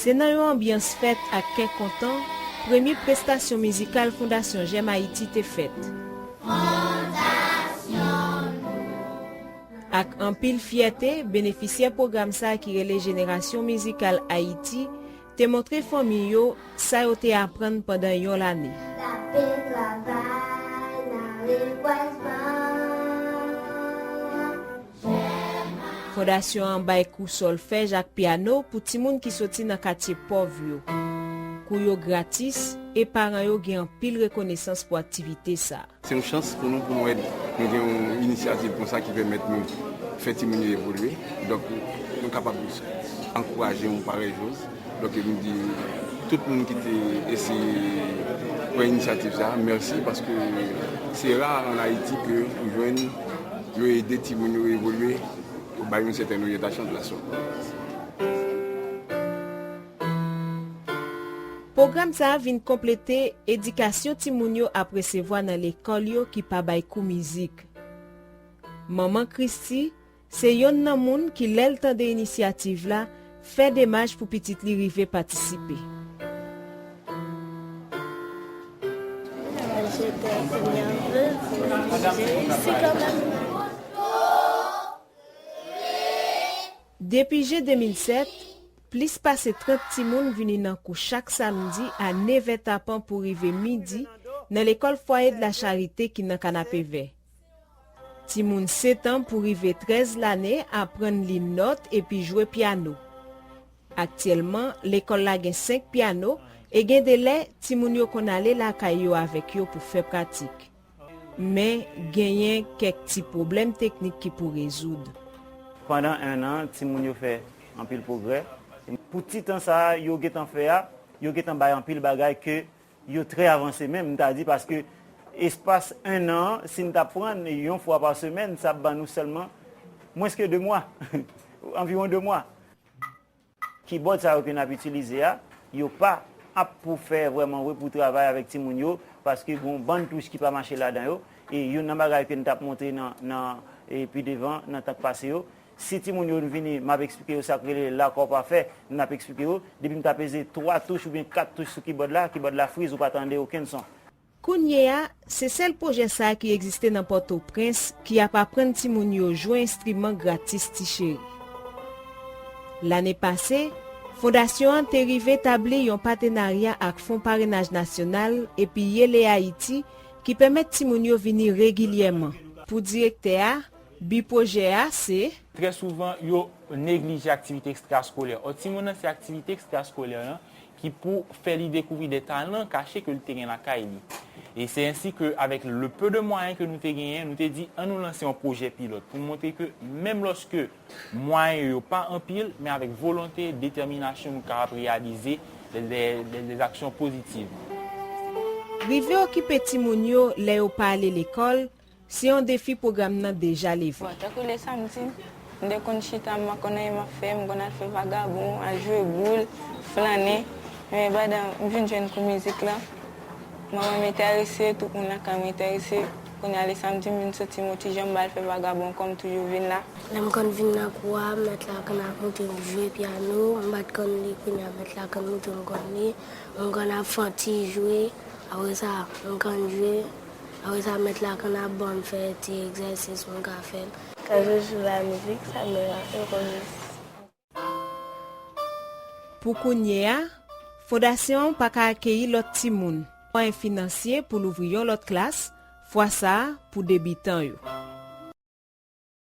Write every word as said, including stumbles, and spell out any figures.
Se nan yon anbyans fèt ak kè kontan, premye prestasyon mizikal Fondasyon J'aime Haïti te fèt. Ak anpil fyète, benefisyè pwogram sa a ki rele Jenerasyon Mizikal Ayiti te montre fanmi yo sa yo te aprann pandan yon lane. Fondasyon an bay kou sòlfèj ak pyano pou timoun ki soti nan katye pòv yo. Kou yo gratis, e paran yo gen anpil rekonesans pou aktivite sa a. Se yon chans pou nou, pou nou wè nou gen yon inisyativ konsa ki pèmèt nou fè timoun yo evolye. Donk, nou kapab ankouraje yon parèy choz. Donk, nou di tout moun ki te eseye pran inisyativ sa a, mèsi, paske se ra an Ayiti ke ou jwenn yo ede timoun yo evolye, yo bay yon sètèn oryantasyon de la sòt. Pwogram sa a vin konplete edikasyon timoun yo ap resevwa nan lekòl yo ki pa bay kou mizik. Manman Christy se yonn nan moun ki, lè l tande inisyativ la, fè demach pou pitit li rive patisipe. Depi jen de mil sèt, plis pase trant timoun vini nan kou chak samdi a nevè tapan pou rive midi nan lekòl Foyer de la Charité ki nan Kanapevè. Timoun sèt an pou rive trèz lane aprann li nòt epi jwe pyano. Aktyèlman, lekòl la gen senk pyano e gen de lè, timoun yo konn ale lakay yo avèk yo pou fè pratik. Men, genyen kèk ti pwoblèm teknik ki pou rezoud. Pandan en an, timoun yo fè anpil pwogrè. Pou ti tan sa a, yo gentan fè a, yo gentan bay anpil bagay ke yo trè avanse menm, m ta di, paske espas en an, si n t ap pran yon fwa pa semèn, sa ap ban nou sèlman mwens ke de mwa, anviwon de mwa. Kibòd sa yo ke n ap itilize a, yo pa ap pou fè vrèman, wi, pou travay avèk timoun yo, paske gen yon bann touch ki pa mache ladan yo, e youn nan bagay ke n t ap montre nan, nan, e pi devan, nan tan k pase yo, si timoun yo vini, m ap eksplike yo sa k rele lakò pafè, n ap eksplike yo, depi m ta peze twa touch oubyen kat touch sou kibòd la, kibòd la friz, ou pa tande okenn son. Kounye a, se sèl pwojè sa a ki egziste nan Pòtoprens ki ap aprann timoun yo jwe enstriman gratis ti cheri. Lane pase, fondasyon an te rive tabli yon patenarya ak Fon Parenaj Nasyonal epi Yele Ayiti ki pèmèt timoun yo vini regilyèman. Pou direktè a, bi pwojè a se. Trè souvan, yo neglije aktivite ekstraskolè. Ò, timoun nan se aktivite ekstraskolè an ki pou fè li dekouvri de talan kache ke li te gen lakay li. E se ensi ke, avèk le peu de moyens ke nou te genyen, nou te di, ann nou lanse yon pwojè pilòt pou montre ke menm lòske mwayen yo pa anpil, men avèk volonte, detèminasyon, nou kapab reyalize de, de, de, de aksyon pozitiv. Rive okipe timoun yo lè yo pa ale lekòl, se yon defi pwogram nan deja leve. Bon, tankou lè samdi, m te konn chita, m pa konn anyen m ap fè, m konn al fè vagabon, al jwe boul, flannen. Men pandan m vin jwenn kou mizik la, manman m enterese, tout moun lakay m enterese. Kounye a lè samdi, m vin soti Motijan, m pa al fè vagabon ankò, m toujou vin la. Lè m konn vin nan kou a, mèt la konn ap montre m jwe pyano, m pa t konn li, kounye a mèt la konn montre m konn li. M konn ap fè yon ti jwe, apre sa, m konn jwe, apre sa, mèt la konn ap ban m fè ti egzèsis, m ka fè l. Quand je joue la musique, ça me rend heureuse. Pou kounye a, fondasyon an pa ka akeyi lòt timoun. Mwayen finansye pou louvri yon lòt klas, fwa sa a pou debitan yo.